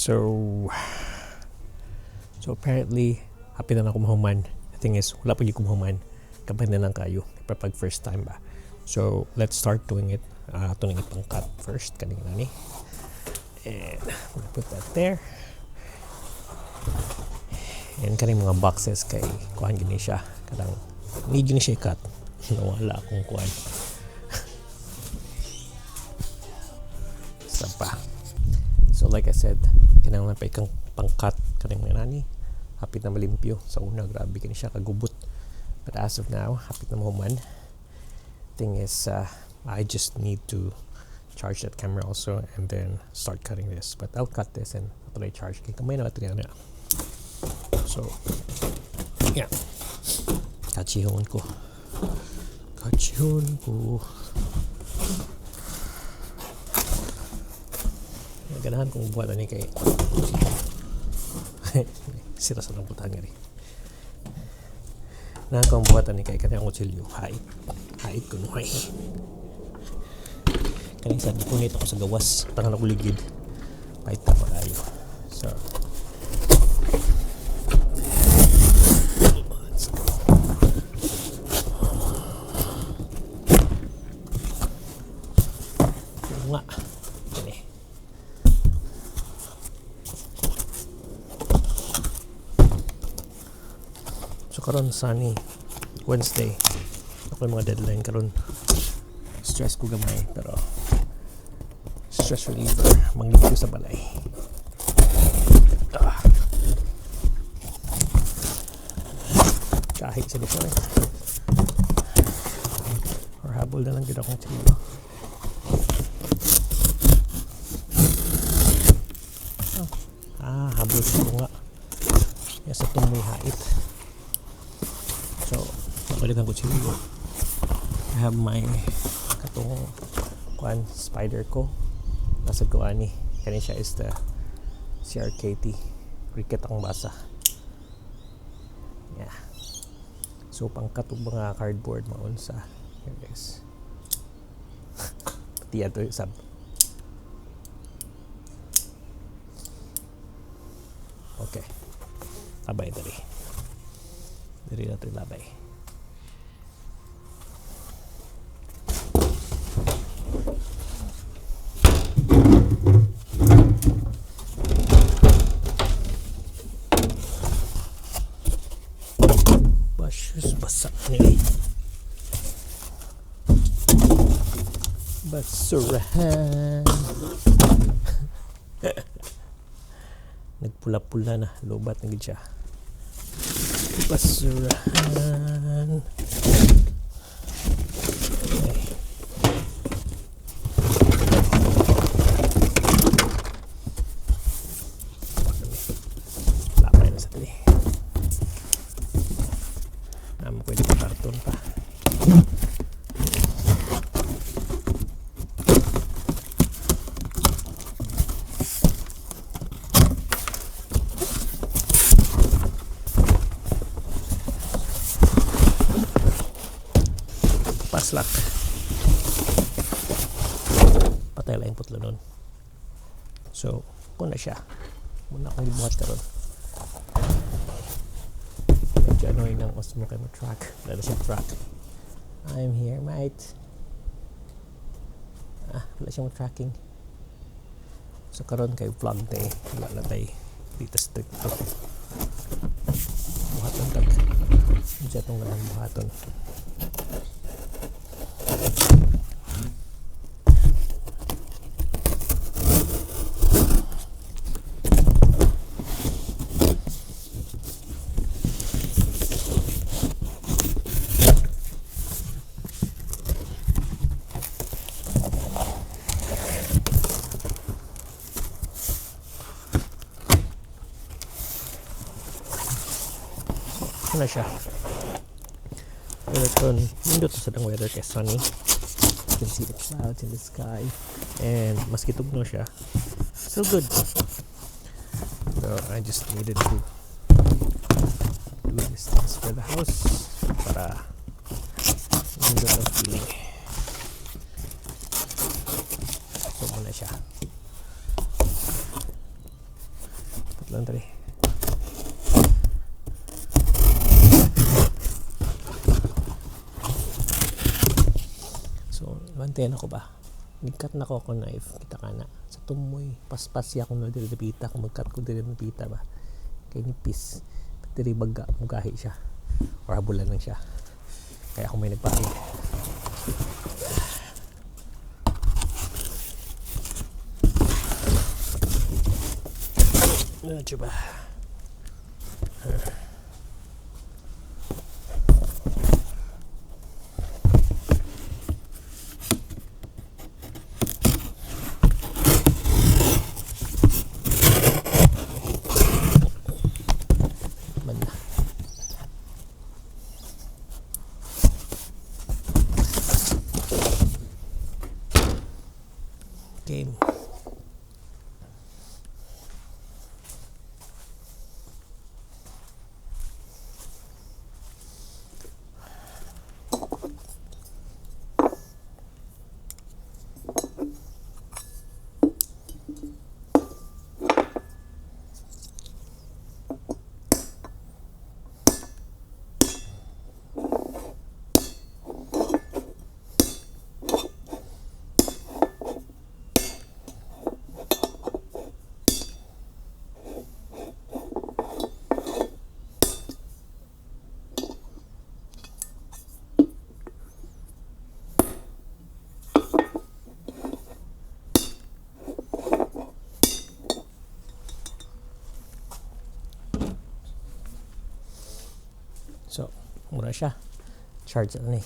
So apparently, hapit na na ako mahuman. The thing is, wala pa gyud ko mahuman. Kapag na lang kayo. Pero pag first time ba. So, let's start doing it. Ato nang ipang-cut first. Kaning nani. And I'm gonna put that there. And kaning mga boxes kay kuan gini siya. Kanang need gini siya i-cut. Nawala akong kuan. Sa pa. So like I said, kinahanglan pa ikang pang-cut kaning mga nani. Hapit na malimpyo. Sa una, grabe kini siya kagubot. But as of now, hapit na mahuman. Thing is, I just need to charge that camera also and then start cutting this. But I'll cut this and ato na i-charge. Kay kamay na battery na. So, yeah. Kachihon ko. Kachihon ko. Ganahan kong buhat ani kay sira sa rambutan gani. Ganahan kong buhat ani kay kanang kutsilyo. Hait. Hait ko no hay. Kaning sa gipunit ako sa gawas. Tangan ako ligid. Pahit ta pa kayo. So, let's go. Nga. Kani. So karon sunny Wednesday. Ako yung mga deadline karon. Stress ko gamay pero stress reliever manglimpyo sa balay. Ah. Kahit sa dito eh. Or habol na lang gid akong chilo. Oh. Ah, habol ko nga. Ya sa tumoy hait. So, nakulit ang kutsilyo. I have my katong kuan Spyderco. Nasa ko ani. Kani siya is the CRKT. Cricket akong basa. Yeah. So, pangkat og mga cardboard maunsa. Here it is. Pati ato sab. Okay. Labay diri. Diri na ito labay. Bashes basa ni. Basurahan. Nagpula-pula na. Lobat na gid siya. Basurahan. Okay. Lapay na sa tali. Amo pwede pa karton pa. Paslak. Patay lang yung putlo nun. So, muna siya. Muna akong gibuhat karon. Medyo annoying ng Osmo kay mo track. Wala na siyang track. I'm here, mate. Ah, wala siyang tracking. So karon kay vlog day, wala na tay dito sa TikTok. Buhaton tag. Diyan itong ganang buhaton. Ano siya? Pero ito, nindot sa ang weather kay sunny. You can see the clouds in the sky. And maski tugno siya, still good. So I just needed to do these things for the house para nindot ang feeling. So muna siya. Lang dali. So, bantayan ako ba? Nag-cut na ko ako knife. Kita ka na. Sa tumoy, paspas siya kung diri napita. Kung mag-cut ko diri napita ba? Kay nipis. Diri baga, mugahi siya. Or habulan lang siya. Kaya ako may nagpahid. Medyo ba? Man na. Game. So, mura siya. Charge na ni.